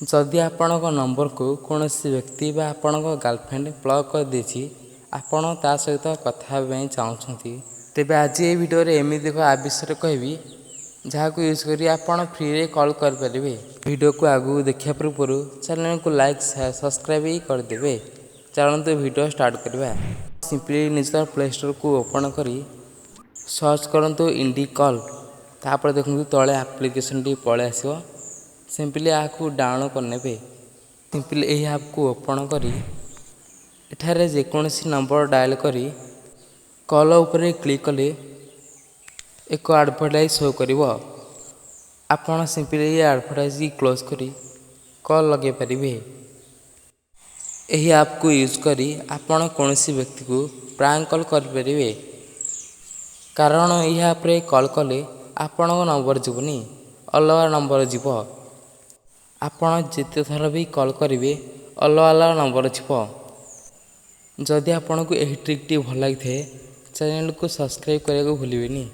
ଯଦି ଆପଣଙ୍କ ନମ୍ବରକୁ କୌଣସି ବ୍ୟକ୍ତି ବା ଆପଣଙ୍କ ଗାର୍ଲଫ୍ରେଣ୍ଡ ବ୍ଲକ୍ କରିଦେଇଛି, ଆପଣ ତା ସହିତ କଥା ହେବା ପାଇଁ ଚାହୁଁଛନ୍ତି, ତେବେ ଆଜି ଏହି ଭିଡ଼ିଓରେ ଏମିତି ଏକ ଆପ୍ ବିଷୟରେ କହିବି, ଯାହାକୁ ୟୁଜ୍ କରି ଆପଣ ଫ୍ରିରେ କଲ୍ କରିପାରିବେ। ଭିଡ଼ିଓକୁ ଆଗକୁ ଦେଖିବା ପୂର୍ବରୁ ଚ୍ୟାନେଲକୁ ଲାଇକ୍, ସବସ୍କ୍ରାଇବ୍ ବି କରିଦେବେ। ଚାଲନ୍ତୁ ଭିଡ଼ିଓ ଷ୍ଟାର୍ଟ କରିବା। ସିମ୍ପଲି ନିଜ ପ୍ଲେ ଷ୍ଟୋରକୁ ଓପନ୍ କରି ସର୍ଚ୍ଚ କରନ୍ତୁ ଇଣ୍ଡି କଲ୍। ତାପରେ ଦେଖନ୍ତୁ, ତଳେ ଆପ୍ଲିକେସନଟି ପଳେଇ ଆସିବ। ସିମ୍ପଲି ଏହାକୁ ଡାଉନଲୋଡ଼ କରିନେବେ। ସିମ୍ପଲି ଏହି ଆପ୍କୁ ଓପନ୍ କରି ଏଠାରେ ଯେକୌଣସି ନମ୍ବର ଡାଏଲ୍ କରି କଲ୍ ଉପରେ କ୍ଲିକ୍ କଲେ ଏକ ଆଡ଼ଭର୍ଟାଇଜ୍ ଶୋ କରିବ। ଆପଣ ସିମ୍ପଲି ଏହି ଆଡ଼ଭର୍ଟାଇଜ୍ କ୍ଲୋଜ୍ କରି କଲ୍ ଲଗାଇ ପାରିବେ। ଏହି ଆପ୍କୁ ୟୁଜ୍ କରି ଆପଣ କୌଣସି ବ୍ୟକ୍ତିକୁ ପ୍ରାଙ୍କ କଲ୍ କରିପାରିବେ, କାରଣ ଏହି ଆପ୍ରେ କଲ୍ କଲେ ଆପଣଙ୍କ ନମ୍ବର ଯିବନି, ଅଲଗା ନମ୍ବର ଯିବ। ଆପଣ ଯେତେ ଥର ବି କଲ୍ କରିବେ, ଅଲଗା ଅଲଗା ନମ୍ବର ଯିବ। ଯଦି ଆପଣଙ୍କୁ ଏହି ଟ୍ରିକ୍ଟି ଭଲ ଲାଗିଥାଏ, ଚ୍ୟାନେଲକୁ ସବସ୍କ୍ରାଇବ୍ କରିବାକୁ ଭୁଲିବେନି।